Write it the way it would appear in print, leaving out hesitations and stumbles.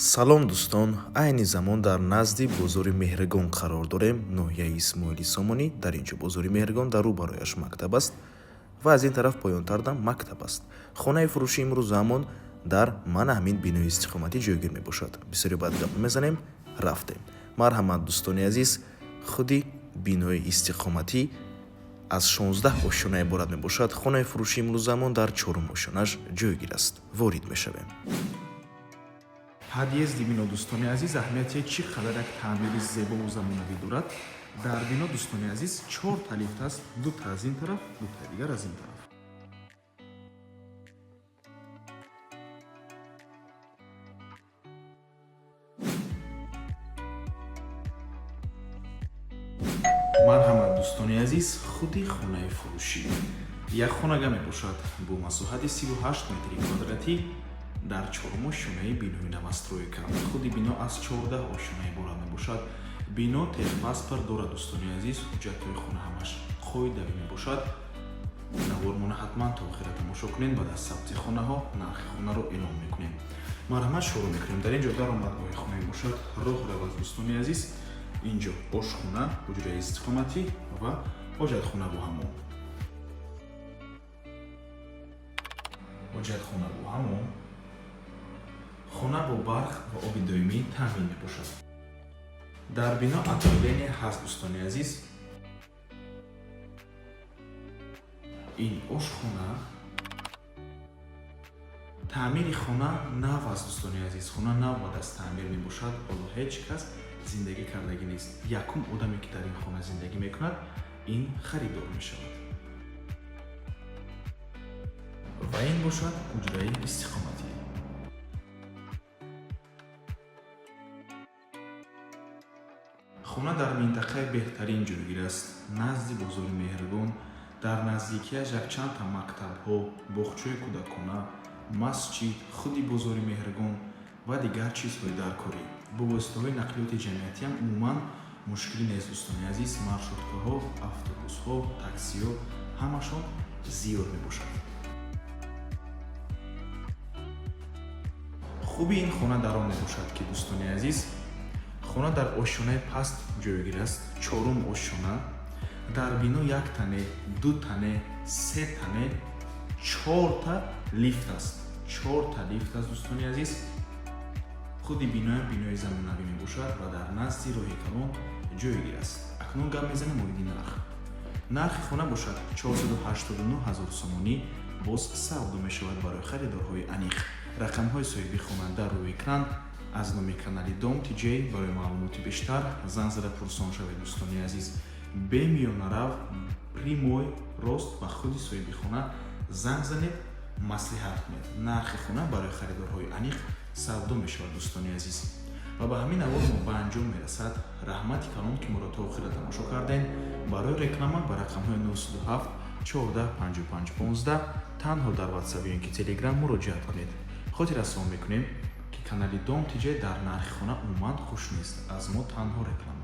Салом, дӯстон! Айни замон дар назди бозори Меҳргон қарор дорем, ноҳияи Исмоили Сомонӣ. Дар ин ҷо бозори Меҳргон, дар рӯ барояш мактаб аст ва аз ин тараф поёнтардам мактаб аст. Хонаи фурӯши имрӯзаамон дар мана ҳамин бинои истиқоматӣ ҷойгир мебошад. Бисёре баъд гап мезанем, рафтем. Марҳамат, дӯстони азиз. Худи бинои истиқоматӣ аз 16 ошёна иборат мебошад. Хонаи фурӯши имрӯзаамон дар чорум ошёнаш ҷойгир аст. Ворид мешавем. Подъезди бино, дӯстони азиз, аҳамияти чӣ қадар як таъмири зебову замонавӣ дорад. Дар бино, дӯстони азиз, чорта лифт аст: дута аз ин тараф, дутаи дигар аз ин тараф. Марҳамат, дӯстони азиз, худи хонаи фурӯшӣ як хонага мебошад бо масоҳати 38 метри квадратӣ дар чорум ошёнаи бинои новостройка. Худи бино аз 14 ошёна иборат мебошад. Бино техпаспорт дорад, дӯстони азиз, ҳуҷҷатҳои хона ҳамаш қоидавӣ мебошад. Навормона ҳатман то охира тамошо кунед. Баъд аз сабти хонаҳо нархи хонаро эълон мекунем. Марҳамат, шурӯъ мекунем. Дар ин ҷо даромадгоҳи хона мебошад, роҳ равад, дӯстони азиз. Ин ҷо ошхона, ҳуҷраи истиқоматӣ ва ҳоҷатхона бо ҳаммом. Ҳоҷатхона бо ҳаммом. Хона бо барқ ва оби доимӣ таъмин мебошад. Дар бино отопление ҳаст, дӯстони азиз. Ин ошхона. Таъмири хона нав аст, дӯстони азиз. Хона нав баъд аз таъмир мебошад. Ҳоло ҳеҷ кас зиндагӣ кардагӣ нест. Якум одаме, ки дар ин хона зиндагӣ мекунад, ин харидор мешавад. Ва ин бошад ҳуҷраи истиқоматӣ. Хона дар минтақаи беҳтарин ҷойгир аст, назди бозори Меҳргон. Дар наздикиаш якчандта мактабҳо, боғчаи кӯдакона, масҷид, худи бозори Меҳргон ва дигар чизҳои даркорӣ. Бо воситаҳои нақлиёти ҷамъиятиам умуман мушкилӣ нест, дӯстони азиз. Маршруткаҳо, автобусҳо, таксиҳо ҳамашон зиёд мебошад. Хуби ин хона дар он мебошад, ки, дӯстони азиз, хона дар ошёнаи паст ҷойгир аст, чорум ошёна. Дар бино як тане, ду тане, се тане, чорта лифт аст. Чорта лифт аст, дӯстони азиз. Худи биноям бинои замонавӣ мебошад ва дар назди роҳи калон ҷойгир аст. Акнун гап мезанем оиди нарх. Нархи хона бошад 489 ҳазор сомонӣ, боз савдо мешавад. Барои харидорҳои аниқ рақамҳои соҳиби хона дар рӯи экран. Аз номи канали Дом ТJ барои маълумоти бештар занг зада пурсон шавед, дӯстони азиз. Бемиёнарав, прямой, рост ба худи соҳиби хона занг занед, маслиҳат кунед. Нархи хона барои харидорҳои аниқ савдо мешавад, дӯстони азиз. Ва ба ҳамин навор мо ба анҷом мерасад. Раҳмати калон, ки моро то охира тамошо кардем. Барои реклама ба рақамҳои 97 14 55 15 танҳо дар Ватсап ё ин ки Телеграм муроҷиат кунед. Хотиррасон мекунем, ки канали Дом ТJ дар нархи хона умуман хуш нест. Аз мо танҳо реклама.